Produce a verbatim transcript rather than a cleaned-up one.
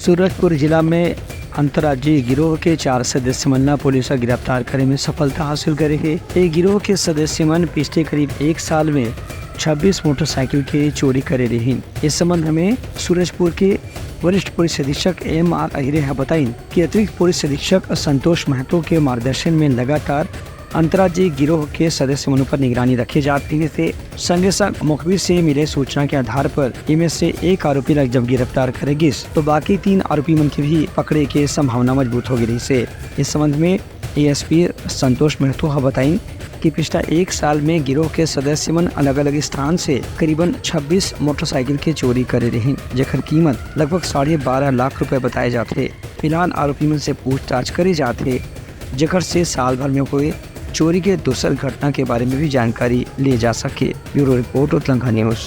सूरजपुर जिला में अंतर्राज्यीय गिरोह के चार सदस्य मन ला पुलिस ह गिरफ्तार करे में सफलता हासिल करे हे। ये गिरोह के सदस्य मन पिछले करीब एक साल में छब्बीस मोटरसाइकिल के चोरी करे रहिन। इस संबंध में सूरजपुर के वरिष्ठ पुलिस अधीक्षक एम आर अहिरे ह बताइन कि अतिरिक्त पुलिस अधीक्षक संतोष महतो के मार्गदर्शन में लगातार अंतर्राज्यीय गिरोह के सदस्य मन पर निगरानी रखे जात रहिस हे। संगे संग मुखबिर से मिले सूचना के आधार पर इनमें से एक आरोपी ला जब गिरफ्तार करे गिस, तो बाकी तीन आरोपी मन के भी पकड़े के संभावना मजबूत हो गे रहिस हे। इस संबंध में एएसपी संतोष महतो ह बताइन कि पिछला एक साल में गिरोह के सदस्य मन अलग-अलग स्थान से करीबन छब्बीस मोटरसाइकिल के चोरी करे रहिन, जेकर कीमत लगभग साढ़े बारह लाख रुपए बताए जात हे। फिलहाल आरोपी मन से पूछताछ करे जात हे, जेकर से साल भर में हुए चोरी के दूसर घटना के बारे में भी जानकारी ले जा सके। Bureau report, Utlangha news.